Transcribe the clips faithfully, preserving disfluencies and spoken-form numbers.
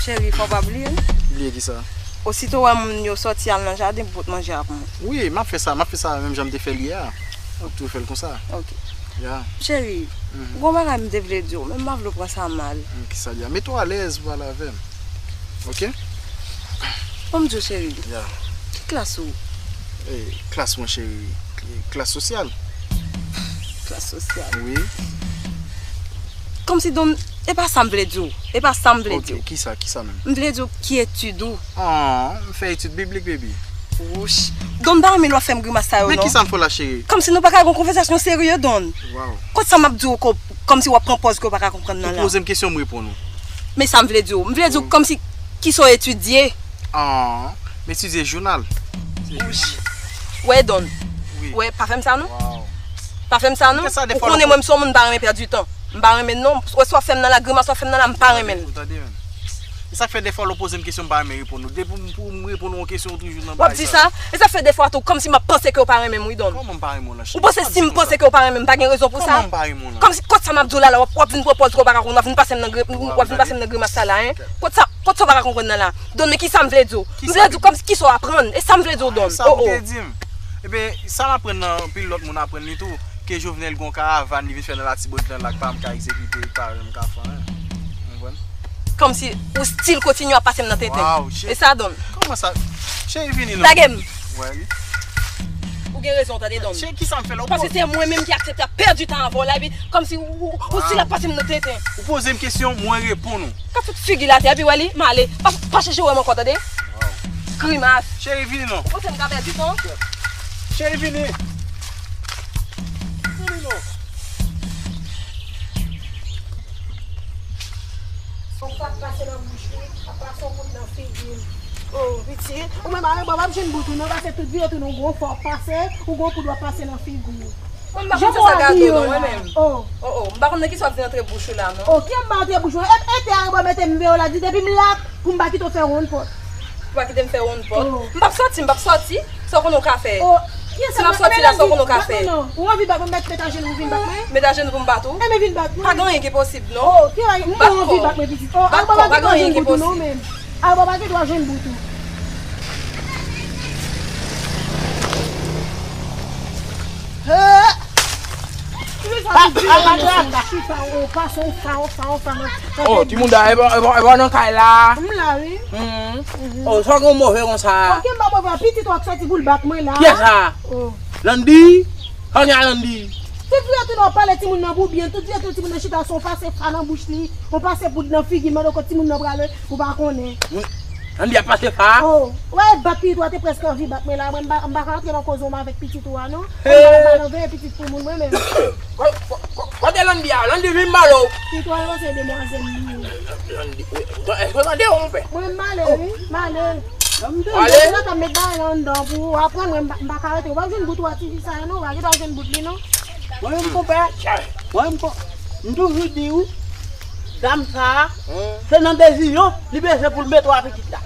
Cheri, fò w pa bliye. Bliye kisa? Osito w wè moun yo sòti al nan jaden pou pot manje a pou mwen. Wi, m ap fè sa, m ap fè sa menm jan m te fè l yè a. M ap toujou fè l konsa. Ok. Ya. Cheri, gon bagay m te vle di w, men m pa vle w pran sa mal. Kisa l ye a? Mete w alèz pou pale avè m. Ok? Ban m di w, cheri. Ya. Ki klas ou? Klas mwen, cheri. Klas sosyal. Klas sosyal. Wi. Kòmsi don, e pa sa m vle di w. E pa sa m vle di w. Ok, kisa, kisa menm? M vle di w ki etid ou. Aww, m fè etid biblik, baby. Wouch. Don, m pa renmen lè w ap fè m grimas sa yo non. Men kisa m fè w la, cheri? Kòmsi nou pa ka gen yon konvèsasyon serye, Don. Wow. Kot sa m ap di w kòmsi w ap pran pòz ke w pa ka konprann nan la? Ou poze m kesyon, m reponn ou. Men sa m vle di w. M vle di w kòmsi kisa w etidye. Aww, m etidye jounal. Wouch. Wè, Don. Wi. Wè, pa fè m sa non. Wow. Pa fè m sa non. Ou konnen mwen m se yon moun m pa renmen pèdi tan. M pa renmen l non. Wè sa w ap fè m nan la, grimas w ap fè m nan la, m pa renmen l. Ou tande menm. E sa k fè dèfwa lè w poze m kesyon m pa renmen reponn ou. Depi pou m reponn ou yon kesyon ou toujou nan bagay sa yo. W ap di sa? E sa k fè dèfwa tou kòmsi m ap panse ke w pa renmen m wi Don. Kòman m pa renmen w la cheri? Ou panse si m panse ke w pa renmen m pa gen rezon pou sa? Kòman m pa renmen w la? Kòmsi kot sa m ap di w la la w ap vin pran pòz ke w pa ka konprann, w ap vin pase m nan grimas sa la en. Kot sa w pa ka konprann nan la? Don men kisa m vle di w? M vle di w kòmsi kisa w aprann? E sa m vle di w Don. Oh oh. Ebyen sa m aprann nan anpil lòt moun aprann li tou. Ke Jovenel gon karavàn li vin fè nan Latibonit lan la k pa janm ka egzekite, k pa janm ka fè anyen. Ou konprann? Kòmsi ou still kontinye ap pase m nan tenten. Waw, cheri. E sa Don. Kòman sa? Cheri vini non. Lage m. Wè li. Ou gen rezon tande Don. Cheri kisa m fè la? Paske se mwen menm ki aksepte ap pèdi tan avè w la epi kòmsi ou ou still ap pase m nan tenten. Ou poze m kesyon, mwen reponn ou. Ka fout figi l atè epi wè li, m ale. Pa pa chèche wè m ankò tande. Grimas. Cheri vini non. Ou panse m ka pèdi tan? Cheri vini. Sa k ap pase nan bouch li, ap pase yon kout nan figi l. Oh pitit, ou menm ale bò w ap jwenn bout ou non, paske tout vi w tou nan gwo fò w ap pase, ou gon kout w ap pase nan figi w. Mwen m pa konn sa sa gade w non mwen menm. Oh oh, m pa konn nan kisa w ap vin antre bouch ou la non. Oh kiyè m pa antre bouch mwen, e e te ale bò mete m veye w la di depi m la pou m pa kite w fè wonn pòt. Ou pa kite m fè wonn pòt. M p ap sòti, m p ap sòti. Sa w konnen w ka fè. Si m ap sòti la, sa w konnen w ka fè. Ou anvi bat mwen, met ajenou vin bat mwen. Met ajenou pou m bat ou. Enben vin bat mwen. Pa gen anyen ki posib non. Bat kò w. Bat kò w, pa gen anyen ki posib. Alba pa gen dwa jwenn bout ou. Oh, timoun da, e pa nan kay la. M la wi. Oh, sa gen move konsa. Ok, m pa move, pitit ou ap sòti pou l bat mwen la. Kiyès sa? Landy? Sa gen a Landy? Tout vye tou nan pale timoun nan pou byen, tout vye tou timoun nan chita se yon pase fa nan bouch li, yon pase poud nan figi, mande w kot timoun nan prale, ou pa konnen. Landy ap pase fa? Oh, wè bat pitit ou a te prèske anvi bat mwen la, mwen m pa ka rantre nan koze w m avèk pitit ou a non. Mwen m pa nan veye pitit pou moun mwen menm. Kote Landy a? Landy vin m pale w. Pitit ou a se demwazèl li ye. Èske w tande w monpè? Mwen m ale wi, m ale. Ale. Mwen t ap met bagay anndan pou ou, aprann mwen m pa ka rete. Ou p ap jwenn bout ou a tifi sa a non, ou pa gen dwa jwenn bout li non. Mwen menm konpè, mwen menm konpè, m toujou di w, dam sa a, se nan dezizyon li bezwen pou l mete w a pitit la.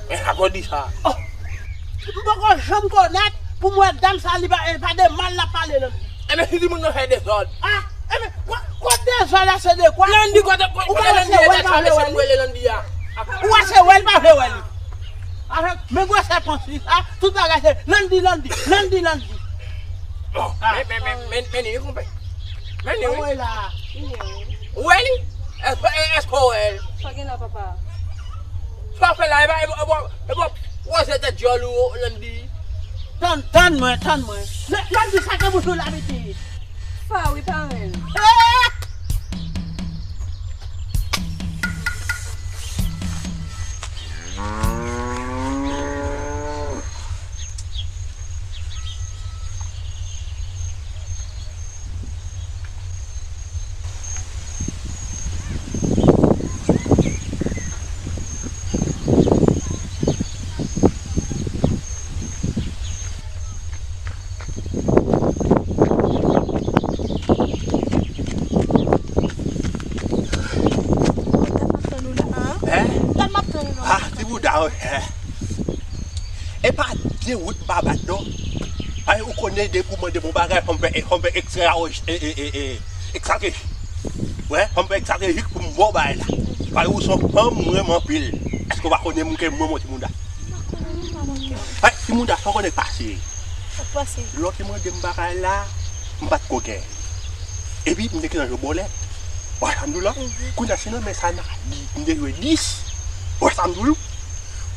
Men sa k w di sa? Oh! M poko janm konèt pou m wè dam sa a li pa, e pa de mal l ap pale Landy. Enben si timoun nan fè dezòd. Ah! Enben, kot dezòd la se de kwa? Landy, kote Landy ye? Mesye m rele Landy a. Ou wè se wè l pa vle wè li. Avèk men gwosè panch li sa, tout bagay se Landy, Landy, Landy, Landy. Bon, men, men, men, men, men li wi konpè. Men li wi. Ou wè li? Èske, èske w wè l? Sa gen la papa? Sa w fè la, e pa, e pa, e pa, e pa, wè se tèt djòl ou, Landy. Tann, tann mwen, tann mwen. Landy, sa gen bouch ou la pitit. Fa wi parenn. Ah, ti bouda, wi. E pa de wout m pa bat non. Ay, ou konnen depi w mande m yon bagay, fò m fè, fò m fè ekstra, e, e, e, e, ekstra, wè, fò m fè ekstra pou m ba w bagay la. Pale ou se yon fanm m renmen anpil. Èske w pa konnen m ke mwen, mwen Ti Mouda? Ay, Ti Mouda, sa w konnen k pase? Sa k pase? Lè w te mande m bagay la, m pa t ko gen. Epi, m te gentan jwe bòlèt. Ou wè sa m di w la? Kounye a, se nan men sa Nadi, m te jwe dis. Ou wè sa m di w?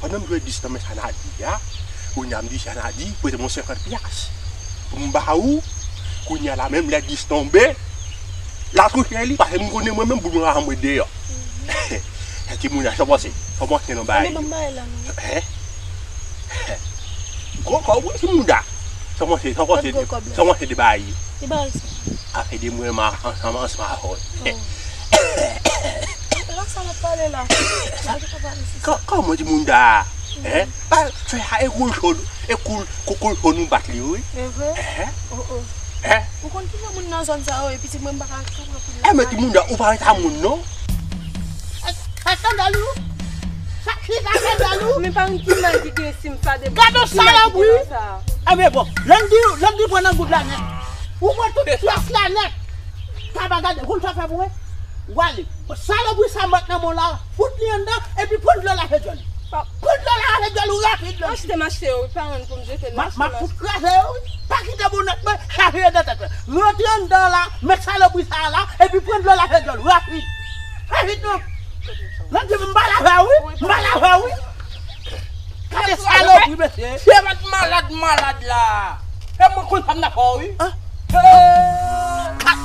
Pandan m jwe dis nan men sa Nadi a, kounye a, m di sa Nadi, prete m yon senkant pyas pou m ba ou. Kounye a la, menm lè dis tonbe, l al touche li, paske m konnen mwen menm, boul mwen pa janm ret deyò. Ti Mouda, sa w panse? Sa w panse nan bagay yo? Gwo kòb wi, Ti Mouda. Sa w panse, sa w panse, sa w panse de bagay yo? Afè de mwen ansanm, ansanm avè w. Kòman Ti Mouda? Fè sa e koul cho, e koul, koul cho nou bat li wi. Hein? Ou konn ki jan moun nan zòn sa yo, epi ti mwen m pa ka kapab. Enben Ti Mouda, ou pa ret a moun non. Sa sandal ou? Sa ki sa sandal ou? Men pa yon ti mal ki gen si m fade. Gade yon salopri. Enben bon, Landy, Landy pran nan goud la nèt. Ou pran tout pyès la nèt. Kaba gade, ou konn sa fè pou mwen? W ale. Salopri sa mèt nan men w la, fout li anndan, epi pran dlo lave djòl. Pran dlo lave djòl ou rapid, Landy. Achte m achte yo, wi, pa rann pou m jete l. M ap fout kraze yo, wi. Pa kite bonèt mwen chaje yo nan tèt mwen. Rantre anndan la, met salopri sa a la, epi pran dlo lave djòl ou rapid. Fè vit non. Landy, m pa lave wi, m pa lave wi. Gade salopri, mesye. Se mèt malad, malad la. E mwen konn sa m nan fè wi.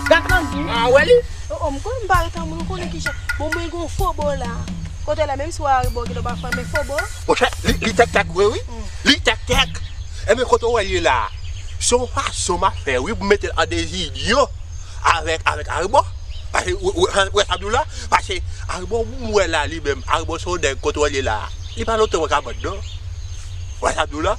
Gad Landy. Ah, wè li. Oh, oh, m konnen m pa ret a moun, ou konnen kijan. Bon, mwen gen yon fobo la. Kote la, menm si w a rebò, gen lè w pa fè, men fobo. Monchè, li, li tèktèk vre, wi. Li tèktèk. Enben, kote w wè l ye la, se yon fason m ap fè, wi, pou m mete l an dezidyo avèk, avèk arebò. Paske, w, w, w, wè sa m di w la? Paske arebò, m wè la, li menm, arebò se yon nèg, kote w wè l ye la, li pa lontan mwen ka bann, non. Wè sa m di w la?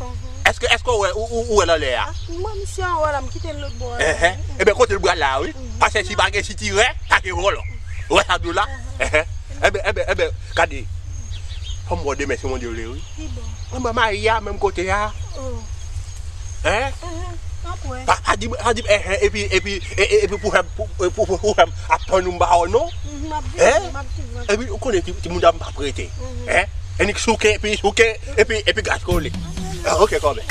Èske, èske w wè, ou, ou, ou wè l anlè a? Mwen, misye anwo la, m kite l lòt bò a. Enben, kote l pral la, wi. Paske si pa gen sitirè, pa gen vòlò. Ou wè sa m di w la? Enben, enben, enben, gade. Fò m wè w demen si Bondye vle, wi. Anba mayi a, menm kote a. Hein? Pa, pa di, pa di, epi, epi, e, e, epi pou fè m, pou, pou, pou, pou fè m ap tann ou m pa wè w non. Epi ou konnen ti, ti moun dam pa prete. Hein? Enik souke, epi souke, epi, epi gaz kole. Ah, ok, kòmè.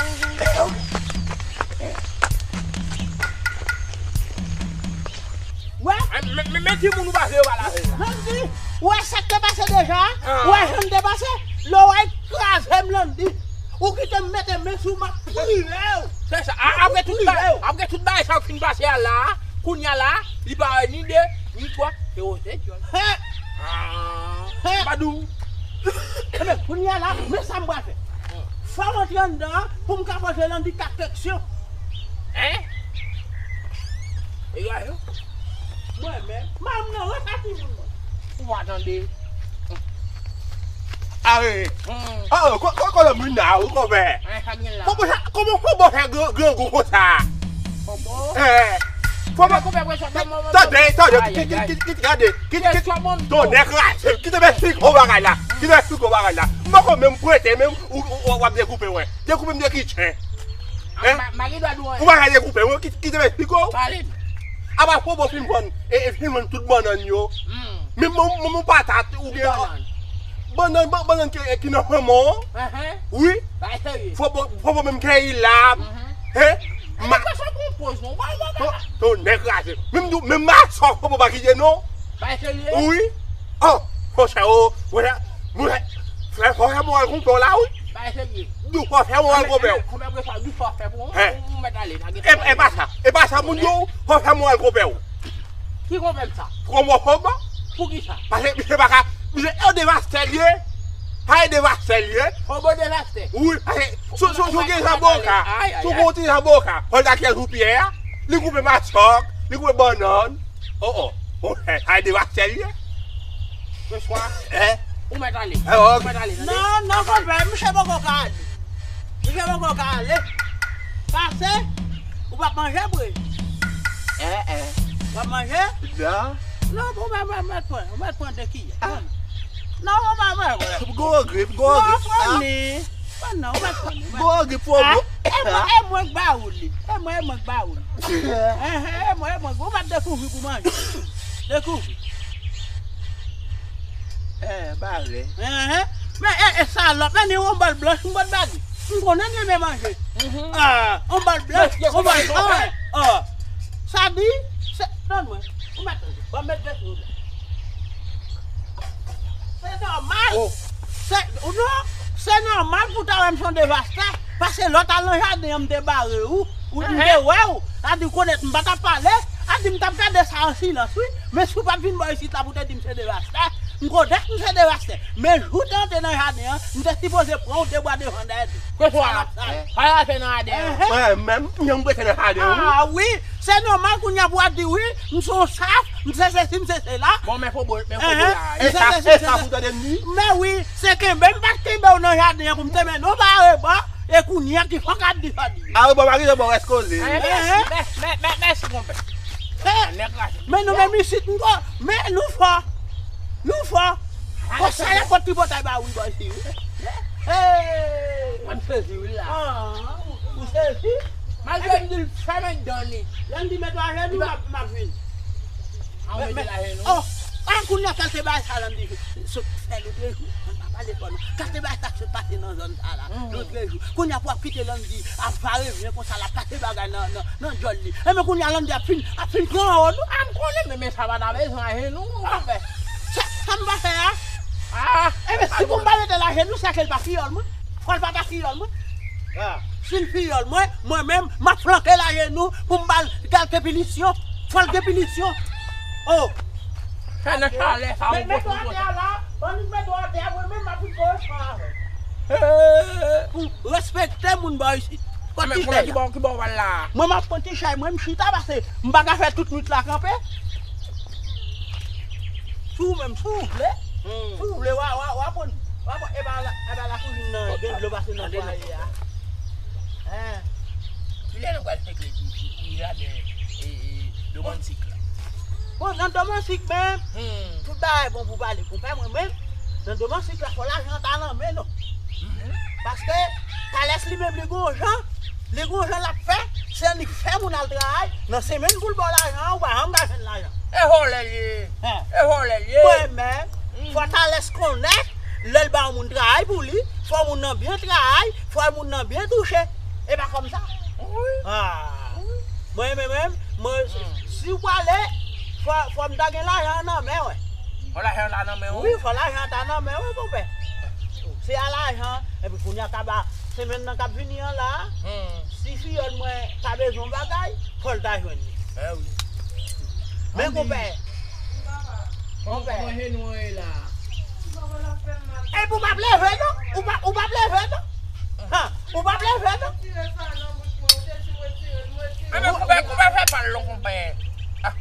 Wè? Men, men, men timoun ou pa vle yo pa lave. Landy, ou wè sa k te pase deja? Ou wè jan l te pase? Lè w wè kraze m, Landy. Ou kite m mete men sou m ap priye w. Se sa. Apre tout bagay, apre tout bagay sa w fin pase a la, kounye a la, li pa wè ni de, ni twa, se wose djòl. Ah, m pa di w. Enben, kounye a la, men sa m pral fè. Fò w antre anndan an pou m ka poze Landy kat keksyon. Hein? E gade. Mwen menm, m nan wè sa timoun mwen. Ou pa tande. Awe. Oh, kò, kò, kò, moun nan, ou konpè. Kòman sa, kòman, kòman fè gran, grangou konsa? Eh. Kòman, tande, tande, ki, ki, ki, ki, gade, ki, ki, tande, kraze, ki te mèt fik o bagay la, ki te mèt fik o bagay la. M poko menm prete, menm, ou, ou, ou, w ap dekoupe, wè. Dekoupe m de ki tchè. Hein? Ou pa ka dekoupe, mwen ki, ki te mèt piko. Apa fobo fin vann, e, e fin vann tout bannann yo. Menm, menm, menm patat, oubyen bannann, ban-, bannann ki, ki nan fanm an. Wi. Fobo, fobo menm kèyi la. Hein? Ma. Tonè kraze. Menm, menm masòk fobo pa kite non. Wi. Oh, monchè, oh, monchè, monchè, fè, fò fè mwen al konpè w la, wi. Di w fò fè mwen al konpè w. Konbyen, konbyen fwa, di fò fè pou mwen, ou mèt ale, pa gen pwoblèm. E pa sa, e pa sa, moun di w fò fè mwen al konpè w. Ki konpè m sa? Konpè w, konpè w. Pou ki sa? Paske misye pa ka, misye e devastè l ye. Pa e devastè l ye. Konbyen devastè? Wi, paske sou, sou, sou gen zaboka, sou gen ti zaboka, fò l ta kè sou pyè a, li koupe masòk, li koupe bannann. Oh, oh. Bon, sa e devastè l ye. Seswa. Hein? Ou mèt ale. Ou mèt ale, tande? Non, non, konpè, misye poko ka ale. Misye poko ka ale. Pase, ou p ap manje vre. Hein, hein. W ap manje? Non. Non, ou mèt, mèt, mèt pran, ou mèt pran de kiyè. Non, ou mèt, mèt pran. Gwo grip, gwo grip. Pran non, ou mèt pran. Gwo grip, fò gwo. E mwen, e mwen k ba ou li. E mwen, e mwen k ba ou li. Hein, hein, e mwen, e mwen. Ou mèt dekouvri pou manje. Dekouvri. Eh, bare. Enhen. Men e, e salòp, men ni yon bòl blanch, yon bòl bagi. M konnen li renmen manje. Ah, yon bòl blanch, yon bòl, ah, ah. Sa di, se, tann mwen. Ou mèt tande. Ban m met vès ou la. Se nòmal. Se, ou non, se nòmal pou ta wè m se yon devastè. Paske lè w t al nan jaden an, m te bare ou, ou m te wè ou. A di w konèt m pa t ap pale, a di m t ap gade sa an silans, wi. Men si w pa t vin bò isit la pou te di m se devastè, m konèt m se devastè. Men jou w te antre nan jaden an, m te sipoze pran w de bwa devan dèyè tou. Kòman sa? Sa y ap fè nan jaden an? Mwen menm, m janm prese nan jaden an, wi. Ah wi, se nòmal kounye a pou w ap di wi, m se yon saf, m se sesi, m se sela. Bon, men fo bò, men fo bò la. E sa, e sa pou tande m di? Men wi, se kenbe m pa t kenbe w nan jaden an pou m te mennen w bare bò, e kounye a ki fò k ap di sa di. A wi, bò pa rive bò wès koze. Mèsi, mèsi, mèsi, mèsi, konpè. Men nou menm isit, m ko, men nou fò. Nou fò. Konsa y ap pot tripotay ba wi bò isi, wi. Mwen sezi wi la. Ah, ou sezi? Malgre m di l fèmen dan li. Lè m di met w ajenou, m ap, m ap vin. An mete l ajenou. Oh, an kounye a kalte bagay sa la m di. Sot fè lotrejou. Mwen pa pale fò non. Kalte bagay sa sot pase nan zòn sa la. Lotrejou. Kounye a pou ap kite Landy ap vare vyen konsa l ap kalte bagay nan, nan, nan djòl li. Enben kounye a Landy ap fin, ap fin pran an wòd ou. Ah, m konnen, men, men sa pa ta bezwen ajenou, konpè. Sa, sa m pa fè a? Ah, enben si pou m pa mete l ajenou, se ke l pa fiyòl mwen. Fò l pa ta fiyòl mwen. Si l fiyòl mwen, mwen menm, m ap flanke l ajenou pou m ba l kèlke pinisyon. Fò l gen pinisyon. Oh. Fè nan chalè sa, men, ou met w atè a la, ban nou met w atè a, mwen menm m ap vin fè yon chan avè w. Pou respekte moun bò isit. Pran ti chay la. Ki bò, ki bò w al la? Mwen m ap pran ti chay mwen, m chita pase m pa ka fè tout nwit la kanpe. Si w menm, si w vle, si w vle, w a, w a, w a pran, w a pran, e pa la, e pa la kouzin nan, gen dlo pase nan fwaye a. Kilè nou pral fenk li di, di, di jaden, e, e, domansik la? Bon, nan domansik menm, tout bagay bon pou pale. Konpè mwen menm, nan domansik la, fò lajan ta nan men nou. Paske, Talès li menm, li gon jan, li gon jan l ap fè, se annik fè moun al travay, nan semèn pou l ba w lajan an, ou pa janm ka jwenn lajan. E vòlè l ye. E vòlè l ye. Mwen menm, fò Talès konnen, lè l ba yon moun travay pou li, fò moun nan byen travay, fò moun nan byen touche. E pa kòmsa? Wi. Ah. Mwen menm, mwen, si w prale, fò, fò m ta gen lajan an nan men w. Fò lajan an ta nan men w? Wi, fò lajan an ta nan men w, wi, konpè. Se a lajan, epi kounye a kaba, semèn nan k ap vini an la, si fiyòl mwen ta bezwen yon bagay, fò l ta jwenn li. Men konpè, konpè. Kòman jenou an ye la? Epi w p ap leve non, ou p ap, ou p ap leve non. Ha, ou p ap leve non. Enben, konpè, konpè, fè pa l non, konpè. Ah.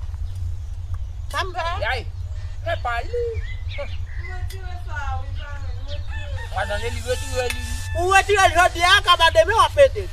Sa m fè? Yay, fè pa li. Mwen tire sa, wi, zanmi, mwen tire. Wa tande li retire li. Ou retire l jodi a, kaba demen w ap pete.